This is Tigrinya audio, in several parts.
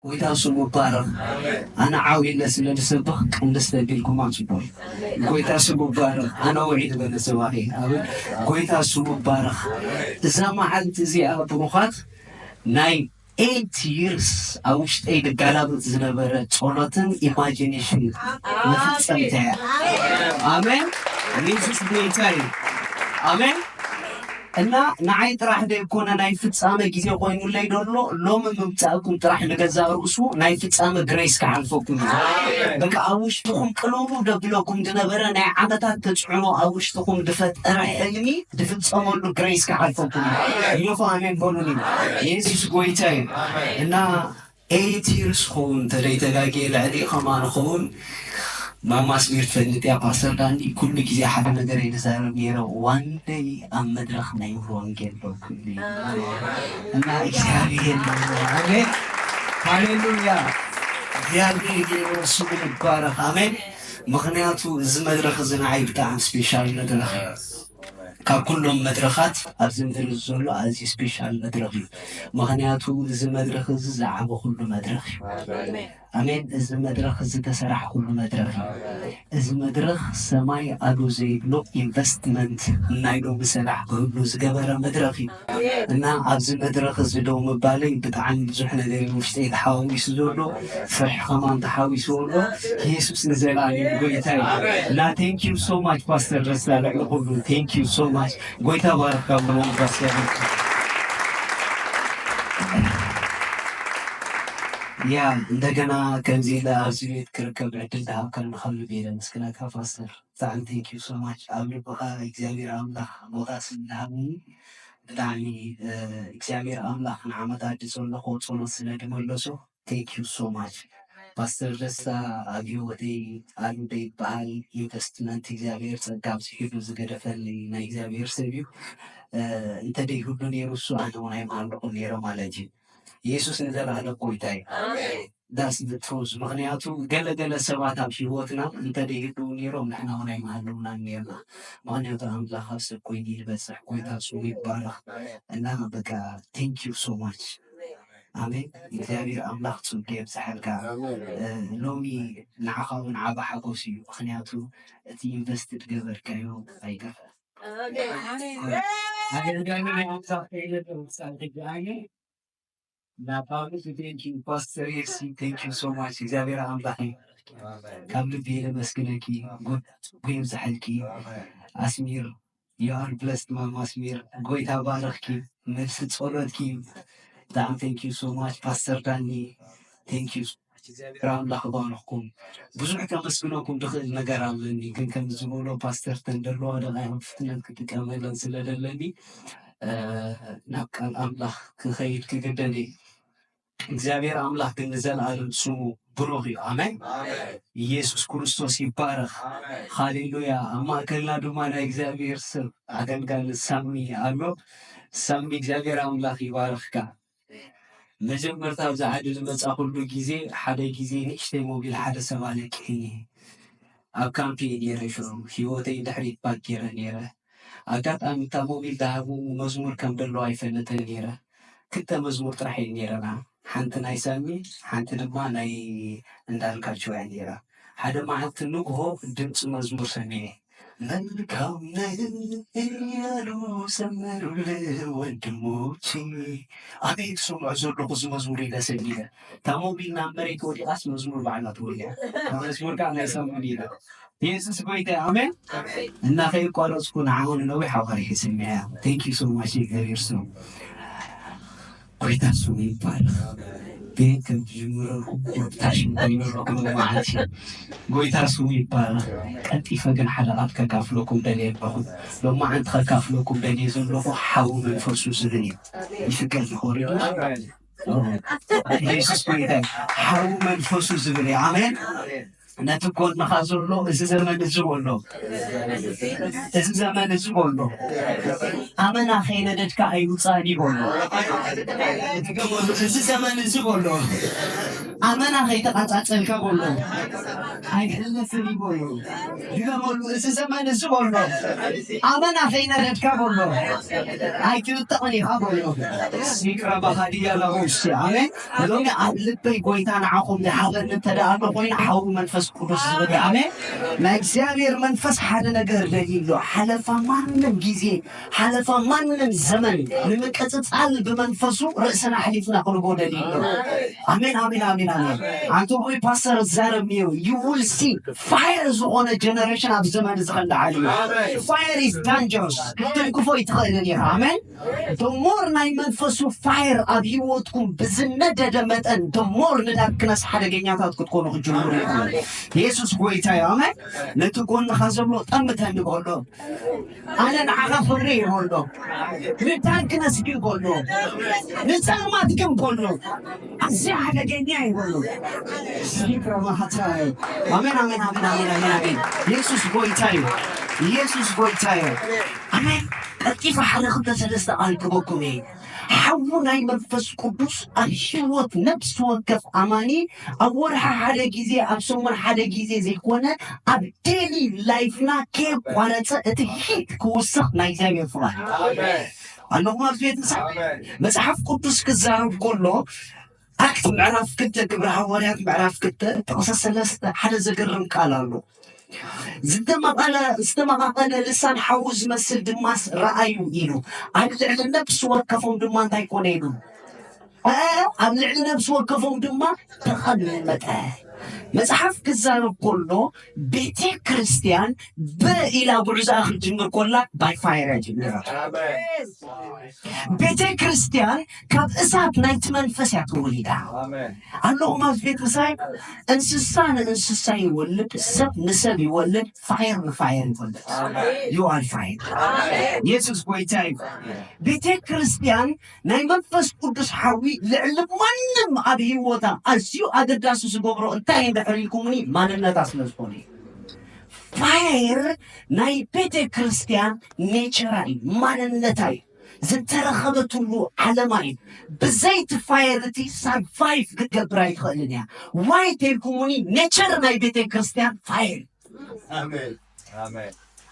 ጎይታ ስሙ ይባረኽ። ኣነ ዓው ኢለ ስለ ዝሰብኽ ቅልስ ተቢልኩማ ጽቡቕ። ጎይታ ስሙ ይባረኽ። ኣነ ውዒ ዝበለ ሰባኺ። ኣሜን። ጎይታ ስሙ ይባረኽ። እዛ መዓልቲ እዚኣ ብሩኻት ናይ ኤይት ይርስ ኣብ ውሽጠይ ዝጋላብጥ ዝነበረ ጸሎትን ኢማጂኔሽን መፍጸምታ እያ። ኣሜን። ኢየሱስ ጎይታ እዩ። ኣሜን። እና ንዓይ ጥራሕ ዘይኮነ ናይ ፍጻመ ግዜ ኮይኑለይ ደሎ ሎሚ ምምጻእኩም ጥራሕ ንገዛእ ርእሱ ናይ ፍጻመ ግሬስ ክሓልፈኩም እዩ። በቃ ኣብ ውሽጥኹም ቅልውሉ ደብለኩም ዝነበረ ናይ ዓመታት ተጽዕኖ ኣብ ውሽጥኹም ዝፈጠረ ሕልሚ ዝፍጸመሉ ግሬስ ክሓልፈኩም እዩ። ኢኹ ኣሜን በሉኒ። የሱስ ጎይታ እዩ። እና ኤይት ይርስ ኸውን ተደይ ተጋጌ ልዕሊ ከማን ኸውን ማማ ስሚር ትፈልጥ እያ። ፓስተር ዳኒ ኩሉ ግዜ ሓደ ነገር እየ ዝዛረብ ነይረ። ዋን ደይ ኣብ መድረኽ ናይ ሙሉ ወንጌል ደው ክብል እዩ። እና እግዚኣብሔር ይመስገን። ኣሜን። ሃሌሉያ። እግዚኣብሔር ይመስገን፣ ስሙ ይባረኽ። ኣሜን። ምኽንያቱ እዚ መድረኽ እዚ ንዓይ ብጣዕሚ ስፔሻል መድረኽ እዩ። ካብ ኩሎም መድረኻት ኣብዚ ምድሪ ዘሎ ኣዝዩ ስፔሻል መድረኽ እዩ። ምኽንያቱ እዚ መድረኽ እዚ ዝዓበኹሉ መድረኽ እዩ። ኣሜን። እዚ መድረኽ እዚ ዝተሰራሕኩሉ መድረኽ እዩ። እዚ መድረኽ ሰማይ ኣዶ ዘይብሎ ኢንቨስትመንት ናይ ሎሚ ሰላሕ ክህሉ ዝገበረ መድረኽ እዩ። እና ኣብዚ መድረኽ እዚ ደው ምባለይ ብጣዕሚ ብዙሕ ነገር እዩ ውሽጠይ ተሓዋዊሱ ዘሎ፣ ፍርሒ ከማን ተሓዊሱ ኣሎ። ኢየሱስ ንዘለኣለም ጎይታ እዩ። እና thank you so much ፓስተር ደስታ ልዕሊ ኩሉ thank you so much። ጎይታ ባርካ ብሎ ፓስተር። ያ እንደገና ከምዚ ኢለ ኣብዚ ቤት ክርከብ ዕድል ዝሃብካኒ ከልብ ኢለ ምስክነካ ፓስተር። ብጣዕሚ thank you so much። ኣብ ልብኻ እግዚኣብሔር ኣምላኽ ቦታ ስለ ዝሃበኒ ብጣዕሚ፣ እ፣ እግዚኣብሔር ኣምላኽ ንዓመት ኣዲ ዘሎ ጸሎት ስለ ዝመለሶ thank you so much። ፓስተር ደስታ ኣብ ህይወተይ ኣሉደ ይበሃል። ኢንቨስትመንት እግዚኣብሔር ጸጋ ኣብዚሑሉ ዝገደፈልኒ ናይ እግዚኣብሔር ሰብ እዩ። እ፣ እንተ ደይህሉ ነይሩ እሱ ኣነ እውን ኣይምሃለኹን ነይረ ማለት እዩ። ኢየሱስ ንዘለኣለም ጎይታ እዩ። ኣሜን። That's the truth። ምኽንያቱ ገለ ገለ ሰባት ኣብ ህይወትና እንተ ደይህልዉ ነይሮም ንሕና እውን ኣይምሃለውናን ነይርና። ምኽንያቱ ኣምላኽ ኣብ ሰብ ኮይኑ እዩ ዝበጽሕ። ጎይታ ስሙ ይባረኽ። እና በቃ thank you so much። ኣሜን። እግዚኣብሔር ኣምላኽ ጽጉ የብዝሓልካ። ኣሜን። እ፣ ሎሚ ንዓኻ እውን ዓቢ ሓጎስ እዩ። ምኽንያቱ እቲ ኢንቨስት ዝገበርካዮ ኣይጠፍእን። ኣሜን። ኣገልጋሊ ናይ ኣምላኽ ከይለለ ውሳኔ ሕጂ ኣሜን። እና ፓውሎስ thank you ፓስተር ኤፍሲ thank you so much። እግዚኣብሔር ኣምላኽ እዩ። ካብ ልቢ የመስግነኪ። ጎይታ ጽጉ ይብዝሓልኪ። ኣስሚር you are blessed ማማ ኣስሚር። ጎይታ ባረኽኪ። መልሲ ጸሎትኪ ብጣዕሚ thank you so much ፓስተር ዳኒ thank you so much። እግዚኣብሔር ኣምላኽ ባረኽኩም። ብዙሕ ከመስግነኩም ዝኽእል ነገር ኣለኒ፣ ግን ከም ዝበሎ ፓስተር ተን ዘለዋ ደቓይቕ ፍጥነት ክጥቀመለን ስለ ዘለኒ፣ እ፣ ናብ ቃል ኣምላኽ ክኸይድ ክግደድ እየ። እግዚኣብሔር ኣምላኽ ግን ንዘለኣለም ስሙ ብሩኽ እዩ። ኣሜን። ኣሜን። ኢየሱስ ክርስቶስ ይባረኽ። ኣሜን። ሃሌሉያ። ኣብ ማእከልና ድማ ናይ እግዚኣብሔር ሰብ ኣገልጋሊ ሳሚ ኣሎ። ሳሚ እግዚኣብሔር ኣምላኽ ይባርኽካ። መጀመርታ ኣብዚ ዓዲ ዝመጻኹሉ ግዜ ሓደ ግዜ ንእሽተይ ሞቢል ሓደ ሰብ ኣለቂሕኒ። ኣብ ካምፕ እየ ነይረ ሽዑ። ህይወተይ ድሕሪት ባክ ገይረ ነይረ። ኣጋጣሚ እታ ሞቢል ዝሃቡ መዝሙር ከም ዘለዎ ኣይፈልጥን ነይረ። ክልተ መዝሙር ጥራሕ እየን ነይረና። ሓንቲ ናይ ሳሚ፣ ሓንቲ ድማ ናይ እንዳልካቸው እያ ነይራ። ሓደ መዓልቲ ንግሆ ድምፂ መዝሙር ሰሚዐ። መልካም ነህ እያሉ ዘመሩልህ ወንድሞቼ። ኣበይ ክሰምዖ ዘለኹ እዚ መዝሙር ኢለ ሰሚዐ። እታ ሞቢል ናብ መሬት ወዲቓስ መዝሙር ባዕላ ትወድያ። መዝሙር ከዓ ናይ ሳሚ ነይራ። ኢየሱስ ጎይታ እዩ። ኣሜን። ኣሜን። እና ከይቋረጽኩ ንዓኡ ንነዊሕ ኣዋርሕ ይስምዐ። Thank you so much የእግዚኣብሔር ስም። ጎይታ ስሙ ይባረኽ። ቤት ከም ዝጅምረልኩም ጎብታሽ ይባረኹም መዓልቲ። ጎይታ ስሙ ይባረኽ። ቀልጢፈ ግን ሓደ ቃል ከካፍለኩም ደልየ ኣለኹ። ሎማዓንቲ ከካፍለኩም ደልየ ዘለኹ ሓዊ መንፈሱ ዝብል እዩ። ይፍቀድ ይኾርድ። ኢየሱስ ጎይታ እዩ። ሓዊ መንፈሱ ዝብል እዩ። ኣሜን። ነቲ ጎንኻ ዘሎ፣ እዚ ዘመን እዚ በሎ፣ እዚ ዘመን እዚ በሎ፣ ኣመና ከይነደድካ ኣይውፃን እዩ በሎ። እዚ ዘመን እዚ በሎ፣ ኣመና ከይተቃፃፀልካ በሎ፣ ኣይሕለፍን እዩ በሎ። ድገመሉ፣ እዚ ዘመን እዚ በሎ፣ ኣመና ከይነደድካ በሎ፣ ኣይትብጠቕን ኢኻ በሎ። ሲክራ ባህዲያ ላሮሲ። ኣሜን። ሎሚ ኣብ ልበይ ጎይታ ንዓኹም ዝሃበኒ እንተ ደኣ ኣሎ ኮይኑ፣ ሓዊ መንፈስ ቅዱስ ዝብል። ኣሜን። ናይ እግዚኣብሔር መንፈስ ሓደ ነገር ደልዩ ኣሎ። ሓለፋ ማንም ግዜ፣ ሓለፋ ማንም ዘመን ንምቅጽጻል ብመንፈሱ ርእስና ኣሕሊፍና ክንቦ ደልዩ ኣሎ። ኣሜን፣ ኣሜን፣ ኣሜን፣ ኣሜን። ኣንተ ሆይ ፓስተር ዛረብ ነይሩ፣ you will see fire ዝኾነ ጀነሬሽን ኣብ ዘመን እዚ ከንደዓል እዩ። Fire is dangerous። ክትንክፎ ይትኽእልን ኢኻ። ኣሜን። ደሞር ናይ መንፈሱ ፋየር ኣብ ህይወትኩም ብዝነደደ መጠን፣ ደሞር ንዳርክነስ ሓደገኛታት ክትኮኑ ክጅምሩ ይኹኑ። የሱስ ጎይታ እዩ። ኣሜን። ነቲ ጎንኻ ዘሎ ጠምተኒ በሎ። ኣነ ንዓኻ ክብሪ ይበሎ። ንዳርክነስ ግን በሎ። ንጸልማት ግን በሎ። ኣዝያ ሓደገኛ ይበሎ። ሲክራ ማሃታይ። ኣሜን፣ ኣሜን፣ ኣሜን፣ ኣሜን፣ ኣሜን፣ ኣሜን። የሱስ ጎይታ እዩ። የሱስ ጎይታ እዩ። ኣሜን። ቀልጢፈ ሓደ ክልተ ሰለስተ ቃል ክበኩም እየ። ሓዊ ናይ መንፈስ ቅዱስ ኣብ ህይወት ነብሲ ወከፍ ኣማኒ ኣብ ወርሒ ሓደ ግዜ፣ ኣብ ሰሙን ሓደ ግዜ ዘይኮነ፣ ኣብ ዴሊ ላይፍና ከየቋረጸ እቲ ሂት ክውስኽ ናይ እግዚኣብሔር ፍቓድ ኣለኹም። ኣብዚ ቤት ምሳይ መጽሓፍ ቅዱስ ክዛረብ ከሎ፣ ኣክት ምዕራፍ ክልተ፣ ግብረ ሃዋርያት ምዕራፍ ክልተ ጥቕሲ ሰለስተ ሓደ ዘገርም ቃል ኣሎ። ዝተመቐለ ዝተመቓቐለ ልሳን ሓዊ ዝመስል ድማስ ረኣዩ ኢሉ፣ ኣብ ልዕሊ ነፍሲ ወከፎም ድማ እንታይ ኮነ ኢሉ? እ፣ ኣብ ልዕሊ ነፍሲ ወከፎም ድማ ተቐመጠ። መጽሓፍ ክዛረብ ከሎ፣ ቤተ ክርስቲያን ብ ኢላ ጉዕዞኣ ክትጅምር ከላ ባይ ፋየር እያ ጀሚራ። ቤተ ክርስቲያን ካብ እሳት ናይቲ መንፈስ እያ ተወሊዳ። ኣለኹም ኣብዚ ቤት ምሳይ? እንስሳ ንእንስሳ ይወልድ፣ ሰብ ንሰብ ይወልድ፣ ፋየር ንፋየር ይወልድ። You are fire። የሱስ ጎይታ እዩ። ቤተ ክርስቲያን ናይ መንፈስ ቅዱስ ሓዊ ልዕሊ ማንም ኣብ ህይወታ ኣዝዩ ኣገዳሲ ዝገብሮ እንታይ እንድሕር ኢልኩምኒ፣ ማንነታ ስለ ዝኾነ እዩ። ፋየር ናይ ቤተ ክርስቲያን ኔቸራ እዩ፣ ማንነታ እዩ፣ ዝተረኸበትሉ ዓለማ እዩ። ብዘይቲ ፋየር እቲ ሳርቫይቭ ክትገብር ኣይትኽእልን እያ። ዋይ ተልኩሙኒ፣ ኔቸር ናይ ቤተ ክርስቲያን ፋየር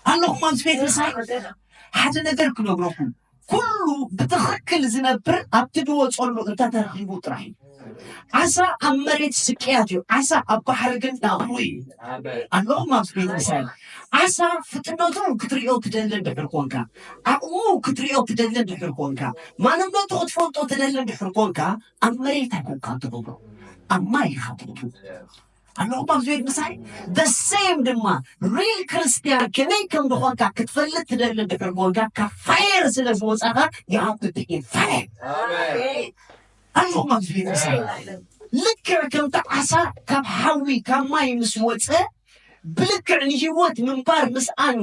ኣለኹም ኣብዚ ቤት ምሳይ? ሓደ ነገር ክነግረኩም፣ ኩሉ ብትኽክል ዝነብር ኣብቲ ዝወፀሉ እንተተረኺቡ ጥራሕ እዩ። ዓሳ ኣብ መሬት ስቅያት እዩ። ዓሳ ኣብ ባሕሪ ግን ናብሩ እዩ። ኣለኹም ኣብዚ ቤት ምሳይ? ዓሳ ፍጥነቱ ክትሪኦ ትደሊ እንድሕር ኮንካ፣ ዓቕሙ ክትሪኦ ትደሊ እንድሕር ኮንካ፣ ማንነቱ ክትፈልጦ ትደሊ እንድሕር ኮንካ፣ ኣብ መሬት ኣይኮንካ ትገብሮ፣ ኣብ ማይ ኢኻ ትገብሮ። ኣለኹም ኣብዚ ቤት ምሳይ? The same ድማ ሪል ክርስቲያን ከመይ ከም ዝኾንካ ክትፈልጥ ትደሊ እንድሕር ኮንካ፣ ካብ ፋየር ስለ ዝወፃኻ፣ you have to be in fire። ኣለኹም ኣብዚ ቤት ምሳይ? ልክዕ ከምቲ ዓሳ ካብ ሓዊ ካብ ማይ ምስ ወፀ፣ ብልክዕ ንህይወት ምንባር ምስኣን፣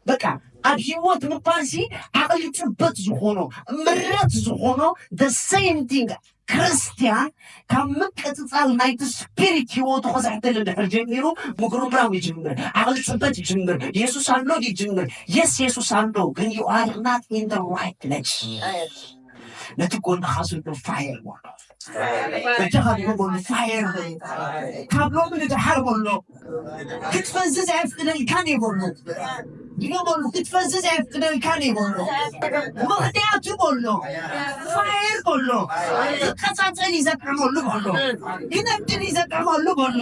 በቃ ኣብ ህይወት ምንባር ሲ ዓቕሊ ፅበት ዝኾኖ፣ ምረት ዝኾኖ፣ the same thing። ክርስቲያን ካብ ምቅፅፃል ናይቲ ስፒሪት ህይወቱ ክዝሕተል እንድሕር ጀሚሩ፣ ምጉርምራም ይጅምር፣ ዓቕሊ ፅበት ይጅምር። የሱስ ኣሎ ይጅምር። የስ፣ የሱስ ኣሎ፣ ግን you are not in the right place። ነቲ ጎንኻ ዘሎ ፋየር በሎ። በጃኻ ድገመሉ፣ ፋየር በሎ። ካብ ሎሚ ንደሓር በሎ። ክትፈዝዝ ኣየፍቅደልካን እየ በሎ። ድገመሉ፣ ክትፈዝዝ ኣየፍቅደልካን እየ በሎ። ምኽንያቱ በሎ፣ ፋየር በሎ፣ ዝቀጻጸል ይዘጥዕመሉ በሎ፣ ክነድድ ይዘጥዕመሉ በሎ።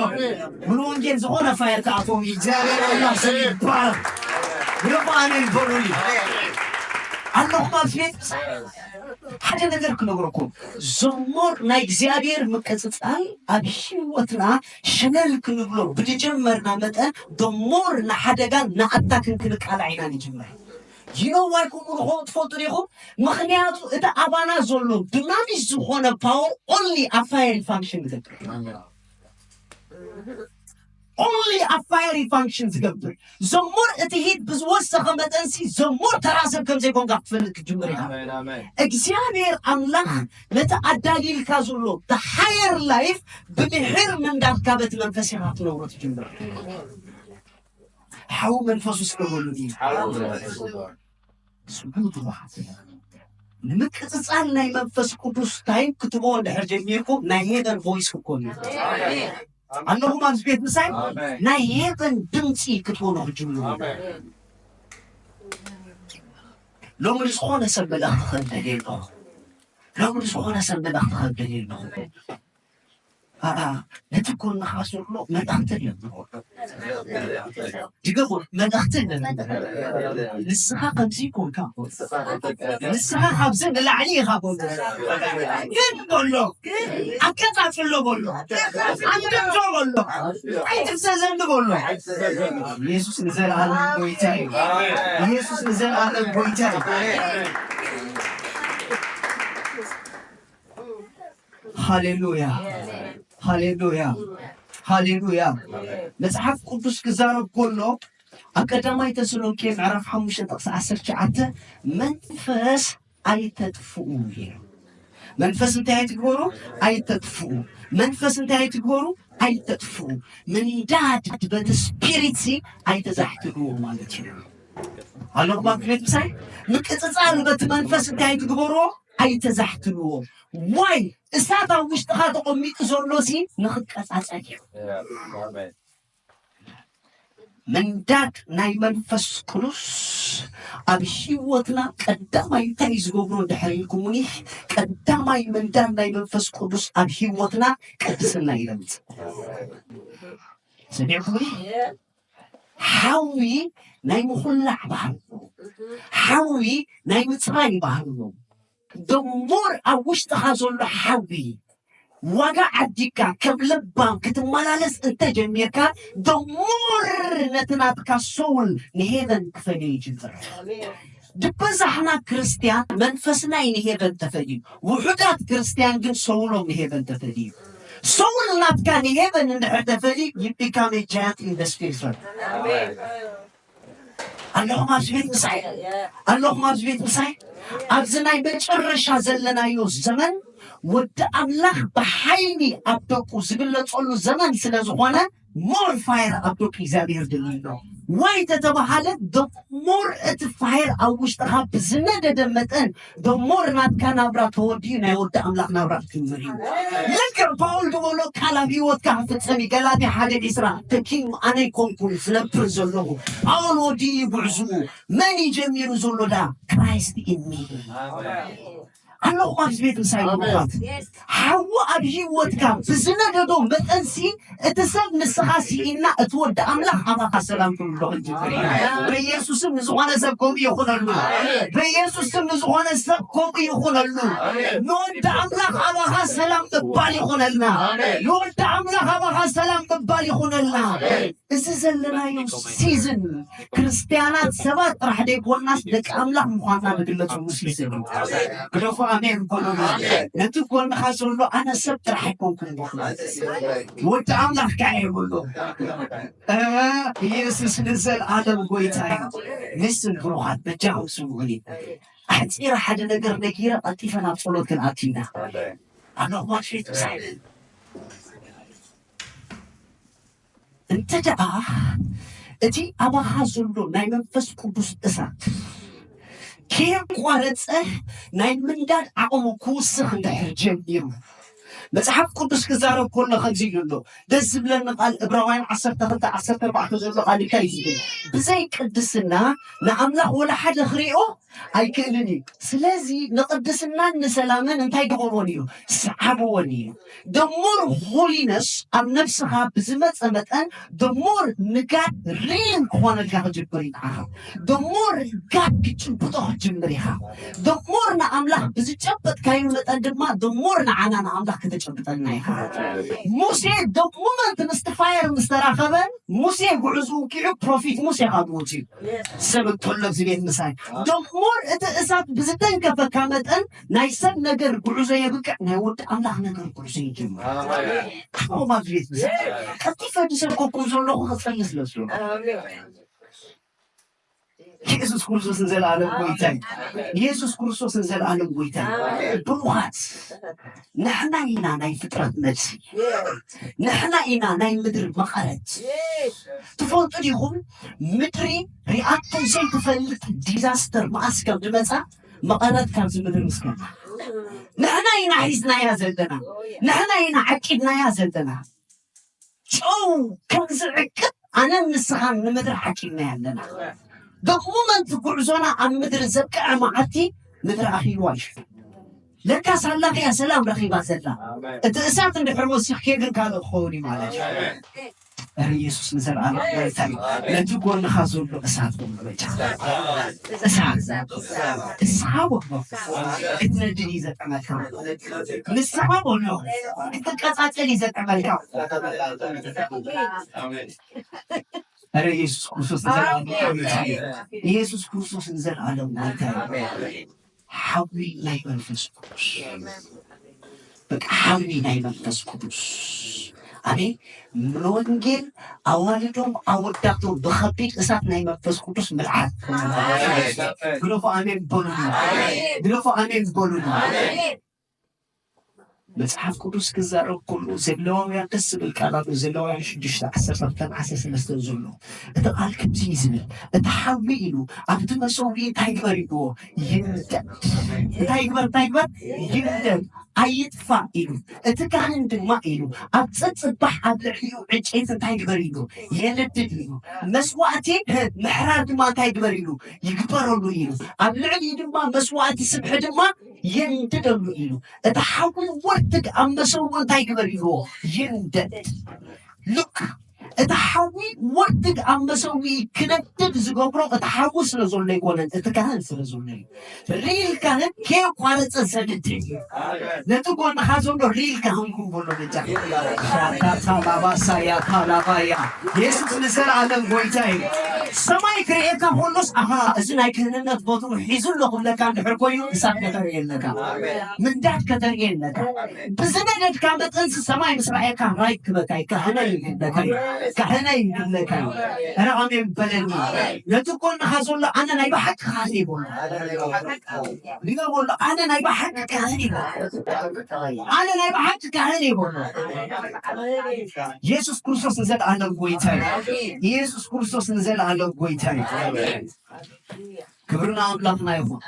ሙሉ ወንጌል ዝኾነ ፋየር ክኣትዎም እዩ። እግዚኣብሔር ኣምላኽ ስም ይባረኽ። ብደሞ ኣሜን በሉኒ። ኣለኹም ኣብዚ ቤት ሓደ ነገር ክነግረኩም፣ ዘሞር ናይ እግዚኣብሔር ምቅጽጻል ኣብ ህይወትና ሸለል ክንብሎ ብዝጀመርና መጠን፣ ደሞር ንሓደጋን ንኣታክን ክንቃላዕ ኢና ንጅምር። You know why ከምኡ ንኸውን ትፈልጡ ዲኹም? ምኽንያቱ እቲ ኣባና ዘሎ ድናሚስ ዝኾነ ፓወር ኦንሊ ኣብ ፋየር ፋንክሽን ይገብር። only ኣብ fiery function ዝገብር ዘሞር እቲ ሂት ብዝወሰኸ መጠንሲ ዘሞር ተራ ሰብ ከም ዘይኮንካ ክትፈልጥ ክትጅምር ኢኻ። ኣሜን ኣሜን እግዚኣብሔር ኣምላኽ ነቲ ኣዳሊልካ ዘሎ the higher life ብድሕር ምንዳድካ በቲ መንፈስ ኢኻ ክትነብሮ ትጅምር። ሓው መንፈሱ ስለ በሉ እዩ። ስምዑ ትጉሓት ንምቅፅፃል ናይ መንፈስ ቅዱስ ታይም ክትቦ እንድሕር ጀሚርኩም ናይ ሄቨን ቮይስ ክኮኑ ኣለኹም ኣብዚ ቤት ምሳይ ናይ ሄቨን ድምፂ ክትኮኑ ክጅምሩ። ሎሚ ዝኾነ ሰብ መልእኽቲ ክህብ ደልየ ኣለኹ። ሎሚ ዝኾነ ሰብ መልእኽቲ ክህብ ደልየ ኣለኹ። ኣኣ፣ ነቲ ጎንኻ ዘሎ መልእኽቲ ኣለዎ። ድገሞ፣ መልእኽቲ ኣለዎ። ንስኻ ከምዚ ኮንካ። ንስኻ ካብዚ ንላዕሊ ኢኻ በሎ። ግን በሎ፣ ኣቀጻጽሎ በሎ፣ ኣንድምቶ በሎ፣ ኣይትፍዘዘኒ በሎ። ኢየሱስ ንዘለኣለም ጎይታ እዩ። ኢየሱስ ንዘለኣለም ጎይታ እዩ። ሃሌሉያ ሃሌሉያ ሃሌሉያ። መጽሓፍ ቅዱስ ክዛረብ ከሎ ኣብ ቀዳማይ ተሰሎንቄ ምዕራፍ ሓሙሽተ ጥቕሲ ዓሰርተ ትሽዓተ መንፈስ ኣይተጥፍኡ ይብል። መንፈስ እንታይ ኣይትግበሩ? ኣይተጥፍኡ። መንፈስ እንታይ ኣይትግበሩ? ኣይተጥፍኡ። ምንዳድ በቲ ስፒሪት ሲ ኣይተዛሕትልዎ ማለት እዩ። ኣለኹም ኣብ ቤት ምሳይ ምቅፅፃል በቲ መንፈስ እንታይ ኣይትግበርዎ? ኣይተዛሕትልዎ። ዋይ እሳት ኣብ ውሽጥኻ ተቐሚጡ ዘሎ ሲ ንክቀፃፀል እዩ። ምንዳድ ናይ መንፈስ ቅዱስ ኣብ ህይወትና ቀዳማይ እንታይ ዝገብሮ እንድሕር ኢልኩምኒ፣ ቀዳማይ ምንዳድ ናይ መንፈስ ቅዱስ ኣብ ህይወትና ቅድስና ይለምፅ። ሰሚዕኩምኒ? ሓዊ ናይ ምኹላዕ ባህሪ፣ ሓዊ ናይ ምፅራይ ባህሪ። ደሞር ኣብ ውሽጥኻ ዘሎ ሓዊ ዋጋ ዓዲግካ ከም ለባም ክትመላለስ እንተጀሚርካ፣ ደሞር ነቲ ናትካ ሶውል ንሄቨን ክፈልዮ ይጅምር። ድበዛሕና ክርስትያን መንፈስና እዩ ንሄቨን ተፈልዩ። ውሑዳት ክርስትያን ግን ሶውሎም ንሄቨን ተፈልዩ። ሶውል ናትካ ንሄቨን እንድሕር ተፈልዩ you become a giant in the spirit realm። ኣለኹም ኣብዚ ቤት ምሳይ ኣለኹም ኣብዚ ቤት ምሳይ ኣብዚ ናይ መጨረሻ ዘለናዮ ዘመን ወዲ ኣምላኽ ብሓይሊ ኣብ ደቁ ዝግለፀሉ ዘመን ስለ ዝኾነ ሞር ፋየር ኣብ ደቂ እግዚኣብሔር ድልሎ ዋይ ተተባሃለ ደሞር እቲ ፋየር ኣብ ውሽጥኻ ብዝነደደ መጠን ደሞር ናትካ ናብራ ተወዲኡ ናይ ወዲ ኣምላኽ ናብራ ክትምር እዩ። ልክዕ ፓውል ዝበሎ ቃል ኣብ ህይወትካ ክፍጸም እዩ። ገላትያ ሓደ ዕስራ ተኪኑ ኣነ ኣይኮንኩን ዝነብር ዘለኹ ፓውል ወዲኡ እዩ ጉዕዝኡ። መን እዩ ጀሚሩ ዘሎ ዳ ክራይስት ኢን ሚ ኣለኹ ኣብዚ ቤት ምሳይ ምኳት ሓዊ ኣብ ህይወትካ ብዝነደዶ መጠንሲ እቲ ሰብ ንስኻ ስኢና እቲ ወዲ ኣምላኽ ኣባኻ ሰላም ክብሎ ክንጅምር ኢና። በኢየሱስም ንዝኾነ ሰብ ከምኡ ይኹነሉ። በኢየሱስም ንዝኾነ ሰብ ከምኡ ይኹነሉ። ንወዲ ኣምላኽ ኣባኻ ሰላም ምባል ይኹነልና። ንወዲ ኣምላኽ ኣባኻ ሰላም ምባል ይኹነልና። እዚ ዘለናዮ ሲዝን ክርስትያናት ሰባት ጥራሕ ዘይኮናስ ደቂ ኣምላኽ ምዃንና ዝግለፀሉ ሲዝን እዩ። ግደፉ ኣሜን በሉና። ነቲ ጎንኻ ዘሎ ኣነ ሰብ ጥራሕ ኣይኮንኩን በሉ። ወዲ ኣምላኽ ከዓ ይብሉ። ኢየሱስ ንዘለኣለም ጎይታ እዩ። ምስን ብሩኻት በጃኹም ስምዑኒ። ኣሕፂረ ሓደ ነገር ነጊረ ቀልጢፈ ናብ ፀሎት ክንኣቱ ኢና። ኣለኹ ማክፌት ምሳይ እንተ ደኣ እቲ ኣባኻ ዘሎ ናይ መንፈስ ቅዱስ እሳት ከየቋረጸ ናይ ምንዳድ ዓቕሙ ክውስኽ እንድሕር ጀሚሩ መጽሓፍ ቅዱስ ክዛረብ ከሎ ከምዚ ኢሉ ኣሎ። ደስ ዝብለኒ ቃል ዕብራውያን ዓሰርተ ክልተ ዓሰርተ ኣርባዕተ ዘሎ ቃል እንታይ እዩ ዝብል? ብዘይ ቅድስና ንኣምላኽ ወላ ሓደ ክሪኦ ኣይክእልን እዩ። ስለዚ ንቅድስናን ንሰላምን እንታይ ግበርዎን እዩ? ሰዓብዎን እዩ። The more holiness ኣብ ነብስኻ ብዝመፀ መጠን the more ንጋድ ሪል ክኾነልካ ክጅምር እዩ ንዓኻ። The more ጋድ ክጭብጦ ክጅምር ኢኻ። The more ንኣምላኽ ብዝጨበጥካዮ መጠን ድማ the more ንዓና ንኣምላኽ ተጨብጠልና ኢኻ። ሙሴ ዶክመንት ምስቲ ፋየር ምስ ተራኸበ፣ ሙሴ ጉዕዙ ውኪዑ ፕሮፊት ሙሴ ካብ ወፂኡ ሰብ እንተሎ ዝቤት ምሳይ ዶክሞር እቲ እሳት ብዝተንከፈካ መጠን ናይ ሰብ ነገር ጉዕዞ የብቅዕ፣ ናይ ወዲ ኣምላኽ ነገር ጉዕዞ ይጅምር። ኣዎ፣ ማድሪድ ምስ ቀልጢፈ ድሰብከኩም ዘለኹ ክጸሊ ስለ ዝሎ ኢየሱስ ክርስቶስ ንዘለኣለም ጎይታ እዩ። ኢየሱስ ክርስቶስ ንዘለኣለም ጎይታ እዩ። ብሩኻት፣ ንሕና ኢና ናይ ፍጥረት መልሲ። ንሕና ኢና ናይ ምድሪ መቐረት። ትፈልጡ ዲኹም? ምድሪ ሪኣቶ ዘይትፈልጥ ዲዛስተር መኣስ ከም ዝመጻ መቐረት ካብዚ ምድሪ ምስ ገዛ። ንሕና ኢና ሒዝናያ ዘለና። ንሕና ኢና ዓቂብናያ ዘለና። ጨው ከም ዝዕቅብ ኣነን ንስኻን ንምድሪ ዓቂብናያ ኣለና። ዶክመንት ጉዕዞና ኣብ ምድሪ ዘብቅዐ መዓልቲ ምድሪ ኣኺልዋ እዩ። ለካ ሳላኺያ ሰላም ረኺባ ዘላ። እቲ እሳት እንድሕር ወሲኽኪ ግን ካልእ ክኸውን እዩ ማለት እዩ። ኧረ ኢየሱስ ንዘለኣለም ጎይታ እዩ። ነቲ ጎንኻ ዘሎ እሳት በሎ በጃ። እሳት፣ ንስኻ በሎ ክትነድድ እዩ ዘጥዕመልካ። ንስኻ በሎ ክትቀጻጸል እዩ ዘጥዕመልካ። ኧረ ኢየሱስ ክርስቶስ ንዘለኣለም ጎይታ እዩ። ኢየሱስ ክርስቶስ ንዘለኣለም ጎይታ እዩ። ሓዊ ናይ መንፈስ ቅዱስ። በቃ ሓዊ ናይ መንፈስ ቅዱስ። ኣሜን። ንወንጌል ኣዋልዶም ኣወዳቶም ብኸቢድ እሳት ናይ መንፈስ ቅዱስ ምልዓል። ግደፉ ኣሜን በሉኒ። ግደፉ ኣሜን በሉኒ። መጽሓፍ ቅዱስ ክዛረብ ከሎ ዘለዋውያን ደስ ዝብል ቃል ኣሎ። ዘለዋውያን ሽዱሽተ ዓሰርተ ክልተን ዓሰርተ ሰለስተን ዘሎ እቲ ቃል ከምዚ እዩ ዝብል፣ እቲ ሓዊ ኢሉ ኣብቲ መሰውኢ እንታይ ግበር ኢልዎ? ይንደድ። እንታይ ግበር? እንታይ ግበር? ይንደድ፣ ኣይጥፋእ ኢሉ። እቲ ካህን ድማ ኢሉ ኣብ ጸጽባሕ ኣብ ልዕሊኡ ዕንጨይቲ እንታይ ግበር ኢሉ? የንድድ ኢሉ። መስዋእቲ ምሕራር ድማ እንታይ ግበር ኢሉ? ይግበረሉ ኢሉ። ኣብ ልዕሊኡ ድማ መስዋእቲ ስብሒ ድማ የንድደሉ ኢሉ። እቲ ሓዊ ወርትግ ኣብ መሰውኢ እንታይ ግበር ኢልዎ? ይንደድ። ሉክ፣ እቲ ሓዊ ወርትግ ኣብ መሰውኢ ክነድድ ዝገብሮ እቲ ሓዊ ስለ ዘሎ ኣይኮነን፣ እቲ ካህን ስለ ዘሎ እዩ። ሪል ካህን ከየቋረጸ ዘንድድ እዩ። ነቲ ጎንኻ ዘሎ ሪል ካህንኩም በሎ በጃ። ሻካታ ላባሳያ ታላባያ። የሱስ ንዘለኣለም ጎይታ እዩ። ሰማይ ክርእየካ ከሎስ፣ ኣሃ፣ እዚ ናይ ክህንነት ቦትኡ ሒዙ ኣሎ ክብለካ እንድሕር ኮይኑ፣ እሳት ከተርእየለካ። ምንዳድ ከተርእየለካ። ብዝነደድካ መጠንሲ ሰማይ ምስ ረኣየካ ራይ ክበካ እዩ። ካህነይ ይብለካ እዩ። ካህነይ ይብለካ እዩ። ኧረ ኣሜን በለኒ። ነቲ ጎንኻ ዘሎ ኣነ ናይ ብሓቂ ካህን እዩ በሎ። ድገም በሎ፣ ኣነ ናይ ብሓቂ ካህን እዩ በሎ። ኣነ ናይ ብሓቂ ካህን እዩ በሎ። ኢየሱስ ክርስቶስ ንዘለኣለም ጎይታ እዩ። ኢየሱስ ክርስቶስ ንዘለኣለም ጎይታ እዩ። ክብሪ ንኣምላኽና ይኹን።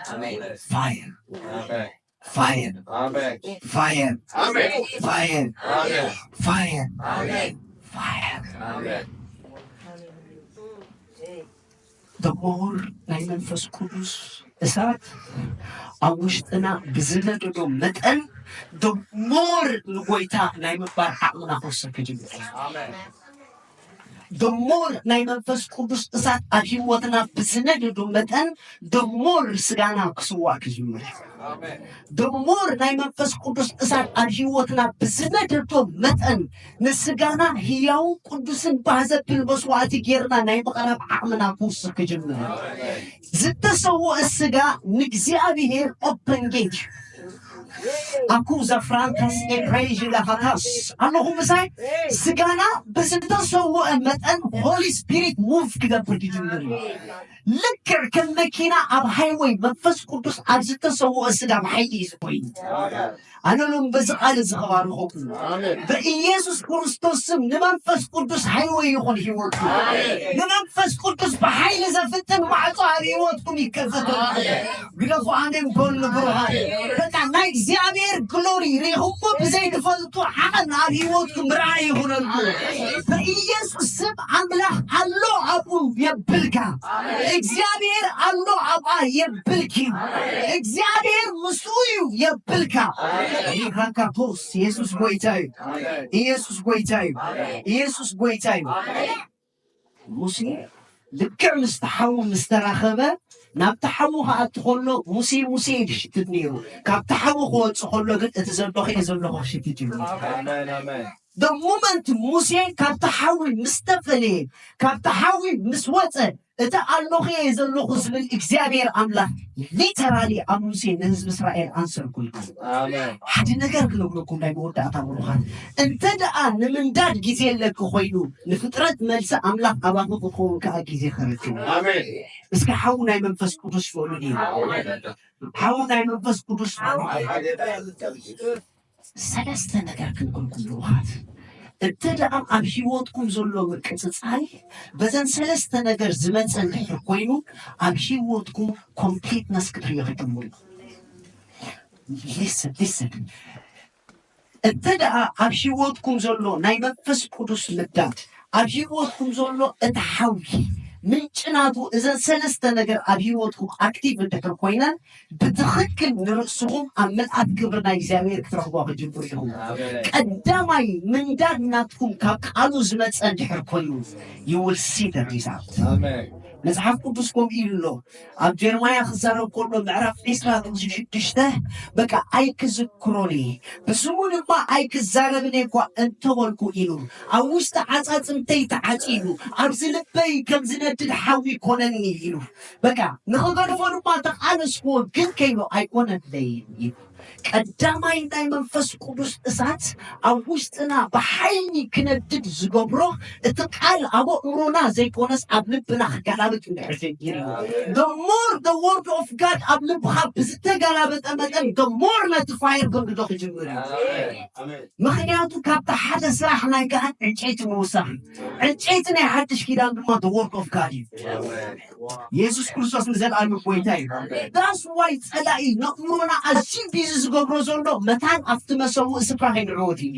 ፋየር፣ ፋየር፣ ፋየር፣ ፋየር፣ ፋየር፣ ፋየር፣ ፋየር። ደሞር ናይ መንፈስ ቅዱስ እሳት ኣብ ውሽጥና ብዝነደዶ መጠን፣ ደሞር ንጎይታ ናይ ምንባር ዓቕምና ክወሰድ ክጅምር እዩ። ደሞር ናይ መንፈስ ቅዱስ እሳት ኣብ ህይወትና ብዝነደዶ መጠን፣ ደሞር ስጋና ክስዋእ ክጅምር እዩ። ደሞር ናይ መንፈስ ቅዱስ እሳት ኣብ ህይወትና ብዝነደዶ መጠን፣ ንስጋና ህያውን ቅዱስን ባህ ዘብል መስዋእቲ ጌርና ናይ ምቕራብ ዓቕምና ክውስኽ ክጅምር እዩ። ዝተሰውአ ስጋ ንእግዚኣብሔር ኦፕን ጌት እዩ። ኣኩ ዘፍራንካስ ኤፕሬዥ ላኻታስ ኣለኹ ምሳይ። ስጋና ብዝተሰውአ መጠን ሆሊ ስፒሪት ሙቭ ክገብር ክጅምር እዩ። ልክዕ ከም መኪና ኣብ ሃይወይ መንፈስ ቅዱስ ኣብ ዝተሰውአ ስጋ ብሓይሊ እዩ ዝኮይኑ። ኣነ ሎም በዚ ቃል እዚ ከባርኹኩም። ኣሜን። በኢየሱስ ክርስቶስ ስም ንመንፈስ ቅዱስ ሃይወይ ይኹን ህይወትኩም። ኣሜን። ንመንፈስ ቅዱስ ብሓይሊ ዘፍትን ማዕጾ ኣብ ህይወትኩም ይከፈት። ኣሜን። ግደፉ ኣሜን በሉ ብሩኻት። በቃ ናይ እግዚኣብሔር ግሎሪ ሪኹሞ ብዘይትፈልጡ ዓቐን ኣብ ህይወትኩም ርኣይ ይኹነልኩም። በኢየሱስ ስም ኣምላኽ ኣሎ ኣብኡ የብልካ። እግዚኣብሔር ኣሎ ኣብኣ የብልኪ። እግዚኣብሔር ምስኡ እዩ የብልካ። ሪካካቶስ ኢየሱስ ጎይታ እዩ። ኢየሱስ ጎይታ እዩ። ኢየሱስ ጎይታ እዩ። ሙሴ ልክዕ ምስቲ ሓዊ ምስ ተራኸበ፣ ናብቲ ሓዊ ክኣቱ ከሎ፣ "ሙሴ፣ ሙሴ" ኢሉ ክሽትት ነይሩ። ካብቲ ሓዊ ክወጽእ ከሎ ግን፣ "እቲ ዘለኹ እየ ዘለኹ" ክሽትት እዩ። ኣሜን፣ ኣሜን። The moment ሙሴ ካብቲ ሓዊ ምስ ተፈለየ፣ ካብቲ ሓዊ ምስ ወጸ፣ "እቲ ኣለኹ እየ ዘለኹ" ዝብል እግዚኣብሔር ኣምላኽ ሊተራሊ ኣብ ሙሴ ንህዝቢ እስራኤል ኣንሰር ኮይኑ። ኣሜን። ሓደ ነገር ክነግረኩም ናይ መወዳእታ ብሩኻት፣ እንተ ደኣ ንምንዳድ ግዜ ኣለኪ ኮይኑ፣ ንፍጥረት መልሲ ኣምላኽ ኣባኺ ክኸውን ከኣ ግዜ ከረክብ። ኣሜን። እስኪ ሓው ናይ መንፈስ ቅዱስ በሉ። ሓው ናይ መንፈስ ቅዱስ በሉ። ሰለስተ ነገር ክንብልኩም ብሩኻት፣ እንተ ደኣ ኣብ ህይወትኩም ዘሎ ምቅጽጻይ በዘን ሰለስተ ነገር ዝመጸ እንድሕር ኮይኑ፣ ኣብ ህይወትኩም ኮምፕሊትነስ ክትርእዩ ክትጅምሩ ኢኹም። ሊስን ሊስን እንተ ደኣ ኣብ ህይወትኩም ዘሎ ናይ መንፈስ ቅዱስ ምዳድ፣ ኣብ ህይወትኩም ዘሎ እቲ ሓዊ ምንጭ ናቱ እዘን ሰለስተ ነገር ኣብ ህይወትኩም ኣክቲቭ እንድሕር ኮይነን፣ ብትኽክል ንርእስኹም ኣብ ምልኣት ክብሪ ናይ እግዚኣብሔር ክትረኽቦ ክትጅምሩ ኢኹም። ቀዳማይ ምንዳድ ናትኩም ካብ ቃሉ ዝመጸ እንድሕር ኮይኑ፣ you will see the result። ኣሜን። መጽሓፍ ቅዱስ ከምኡ ኢሉ ኣሎ። ኣብ ጀርማያ ክዛረብ ከሎ ምዕራፍ ዕስራ ጥቕሲ ሽዱሽተ፣ በቃ ኣይክዝክሮን እየ፣ ብስሙ ድማ ኣይክዛረብን እየ እኳ እንተበልኩ ኢሉ፣ ኣብ ውሽጢ ዓጻጽምተይ ተዓጺዱ፣ ኣብዚ ልበይ ከም ዝነድድ ሓዊ ኮነኒ ኢሉ። በቃ ንኽገድፎ ድማ ተቓለስክዎ፣ ግን ከይኑ ኣይኮነለይን ኢሉ። ቀዳማይ ናይ መንፈስ ቅዱስ እሳት ኣብ ውሽጥና ብሓይሊ ክነድድ ዝገብሮ እቲ ቃል ኣብ ኣእምሮና ዘይኮነስ ኣብ ልብና ክገላብጥ እንድሕር ጀሚሩ፣ the more the word of God ኣብ ልብኻ ብዝተገላበጠ መጠን፣ the more ነቲ ፋየር ክንድዶ ክጅምር እዩ። ኣሜን። ምኽንያቱ ካብቲ ሓደ ስራሕ ናይ ካህን ዕንጨይቲ ምውሳኽ እዩ። ዕንጨይቲ ናይ ሓድሽ ኪዳን ድማ the word of God እዩ። የሱስ ክርስቶስ ንዘለኣለም ጎይታ እዩ። That's why ጸላኢ ነእምሮና ኣዝዩ ቢዚ ዝገብሮ ዘሎ መታን ኣብቲ መሰውእ ስፍራ ከይንዕወት እዩ።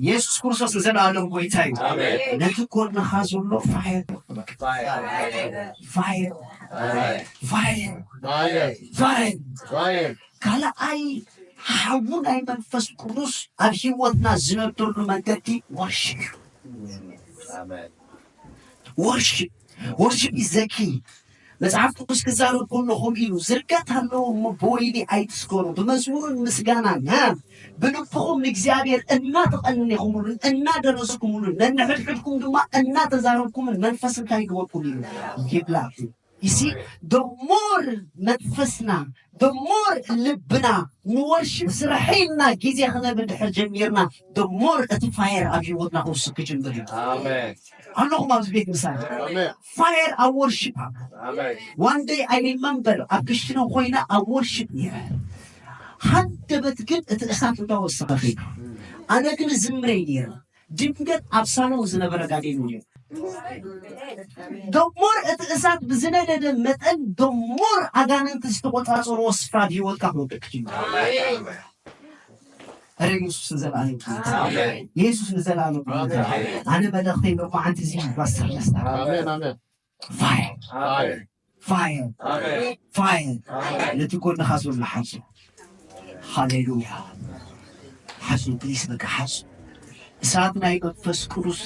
የሱስ ክርስቶስ ንዘለኣለም ጎይታ እዩ። ኣሜን። ነቲ ጎንኻ ዘሎ ፋየር ፋየር ፋየር ፋየር ካልኣይ ሓዊ ናይ መንፈስ ቅዱስ ኣብ ህይወትና ዝነደሉ መንገዲ ወርሽፕ እዩ። ኣሜን። ወርሽፕ ወርሽፕ ኢዝ ዘ ኪ። መጽሓፍ ቅዱስ ክዛረብ ከሎ ከምኡ ኢሉ፣ ዝርገት ኣለዎ እሞ ብወይኒ ኣይትስከሩ፣ ብመዝሙርን ምስጋናን፣ እ፣ ብልብኹም ንእግዚኣብሔር እናተቐነኹምሉን እናደረስኩምሉን፣ ነንሕድሕድኩም ድማ እናተዛረብኩምን መንፈስ እንታይ ይግበርኩም ኢሉ ይብላዕ። You see፣ the more መንፈስና፣ the more ልብና ንወርሽፕ ስርሐይልና ግዜ ክነብ እንድሕር ጀሚርና፣ the more እቲ ፋየር ኣብ ህይወትና ክውስክ ክጅምር እዩ። ኣሜን። ኣለኹም ኣብዚ ቤት ምሳሌ ኣሜን። ፋየር ኣብ ወርሽፕ ኣሎ። ኣሜን። One day I remember ኣብ ክሽነ ኮይነ ኣብ ወርሽፕ ነይረ። ሃንደበት ግን እቲ እሳት እንዳወሰኸ ኸይዱ። ኣነ ግን ዝምረይ ነይረ። ድንገት ኣብ ሳሎን ዝነበረ ጋኔኑ ነይሩ። ደሞር እቲ እሳት ብዝነደደ መጠን ደሞር ኣጋንንቲ ዝተቆጻጸርዎ ስፍራ ኣብ ህይወትካ ክወድቅ ክጅምር። ረ የሱስ ንዘለኣለም ክብረት። የሱስ ንዘለኣለም ክብረት። ኣነ መልእኽተይ ሎማዓንቲ እዚ ፓስተር መስታ ኣሜን። ኣሜን። ፋየር ኣሜን። ፋየር ኣሜን። ፋየር ነቲ ጎንኻ ዘሎ ሓሱ። ሃሌሉያ። ሓሱ ፕሊስ በቃ ሓሱ። እሳት ናይ መንፈስ ቅዱስ